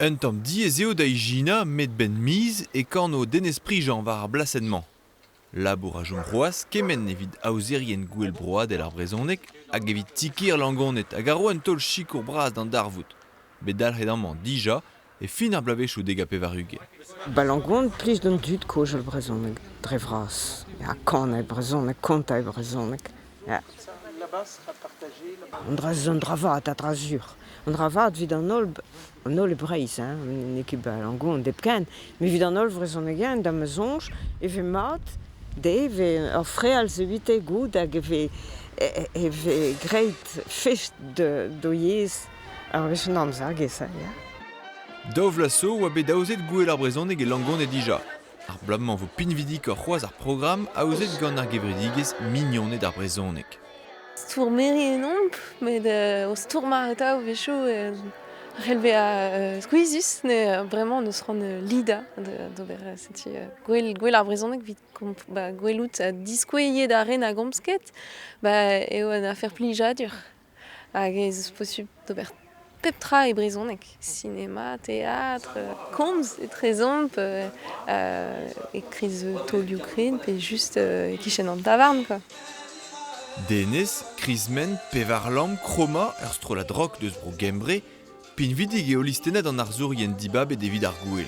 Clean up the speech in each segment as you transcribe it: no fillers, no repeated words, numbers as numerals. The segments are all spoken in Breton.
Un tamm diaes eo da ijinañ met 'benn miz e kano Denez Prigent war ar blasenn-mañ. Labour a chom c'hoazh kement evit aozerien Gouel Broadel ar Brezhoneg hag evit ti-kêr Langoned hag a ro un taol sikour bras d'an darvoud, bet dalc'het amañ dija e fin ar bloavezhioù 90. Ba Langoned plij d'an dud kozh ar brezhoneg dre vras. Ha kanañ e brezhoneg, kontañ e brezhoneg. Ya. An dra zo un dra vat, a dra sur. An dra vat evit an holl, an holl e Breizh, hein, n'eo ket ba Langoned hepken, met evit an holl vrezhonegerien, da ma soñj, e vez mat dezhe, e vez ur frealz evite goût hag e vez e vez graet fest d'o yezh ar wech an amzer, gesa, ya. Daou vloaz zo oa bet aozet Gouel ar Brezhoneg e Langoned dija. Ar bloaz-mañ 'vo pinvidikoc'h c'hoazh ar programm aozet gant ar gevredigezh Mignoned ar Brezhoneg. Stourmerien omp, met o stourmañ atav a-wechoù c'hell bezañ skuizhus. Bremañ n'eus c'hoant lidañ d'ober setu gwell gwell ar brezhoneg evit ba gwelout ha diskouezhiet ar re na gomz ket ba eo un afer plijadur. Hag ez eus posupl d'ober pep tra e brezhoneg, sinema, teatr, komz etrezomp, e-kreiz taolioù-krenn pe just e-kichen an tavarn kwa. Denez, Krismenn, Pevarlamm, Kroma, ur strollad rock deus bro Gembre, Pinvidik eo listennad an arzourien dibabet evit ar gouel.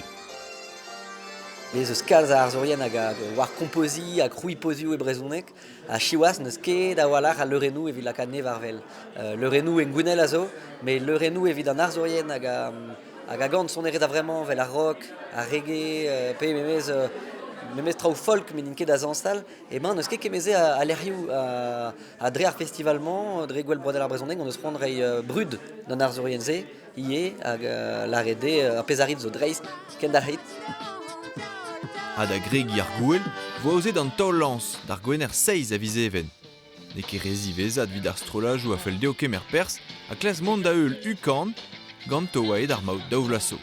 Bez eus kalz a arzourien hag a oar kompoziñ ha krouiñ pozioù e brezhoneg ha siwazh n'eus ket a-walc'h a leurennoù evit lakaat anezhe war-wel. Leurennoù hengounel a zo, met leurennoù evit an arzourien hag a, hag a gan sonerezh a-vremañ evel ar rock, ar reggae, pe memes, memes traoù folk met n'int ket da zañsal. Emañ n'eus ket kement-se a lec'hioù ha dre ar festival-mañ, dre Gouel Broadel ar Brezhoneg, hon eus c'hoant reiñ brud d'an arzourien-se ivez hag lâret dezhe ar pezh a rit zo dreist, kendalc'hit. Ha da gregiñ ar gouel 'vo aozet an taol-lañs d'ar Gwener 7 a viz Even. N'eo ket re ziwezhat evit ar strollajoù a fell dezho kemer perzh ha klask mont da heul UCAN ganto oa aet ar maout daou vloaz zo.